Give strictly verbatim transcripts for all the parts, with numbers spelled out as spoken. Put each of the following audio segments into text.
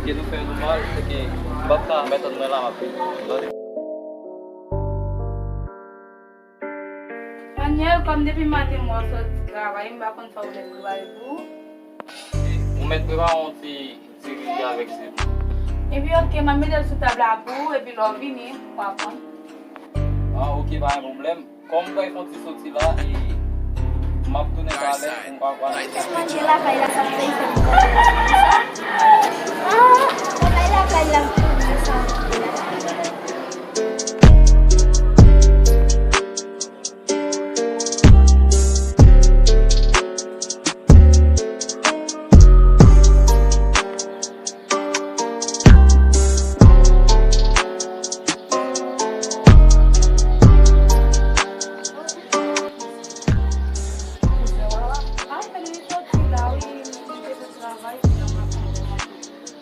Ke nou fè nou mal, se ke m p ap ka mèt ann mwen la, m ap vini. Tande. Daniel, kòm depi maten m wè w soti travay, m pa konn sa w mèt prepare pou ou. Ou mèt prepare yon ti, ti riz avèk sèl. Epi, oke, m ap mete l sou tab la pou ou, epi lè w vini, w a konn. Ah, oke, pa gen pwoblèm. Kòm m pral fè yon ti soti la, e m ap tounen talè pou m pa pral. Kòman gen lakay la, sa fè fè m kontan konsa? Ah, bagay lakay la, m kontan sa.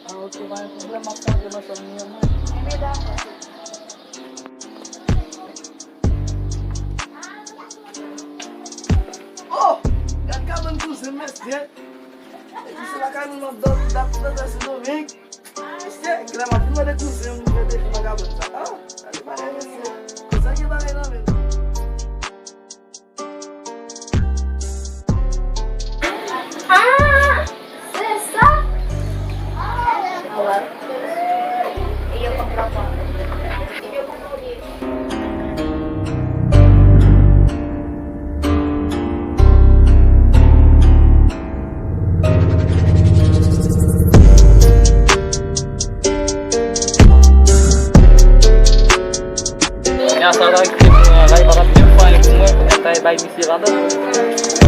Ah, ok, pa gen pwoblèm, m ap chanje nan chanm li an mwen. Enben, dakò. Oh! Gad kabann kouzen m, mesye. Epi se lakay nou m ap dòmi dat nan Sendomeng. Mesye, kilè m ap vin mande kouzen m mete fi nan kabann sa. Ah, gade bagay, mesye. Kouzen gen bagay nan men l. Ah, se sa? Awa. E yo konn pran pran. Kounye a sa la ki te pou mwen la, li pa t ap menm fè anyen pou mwen, pou mwen ta bay misye ladan.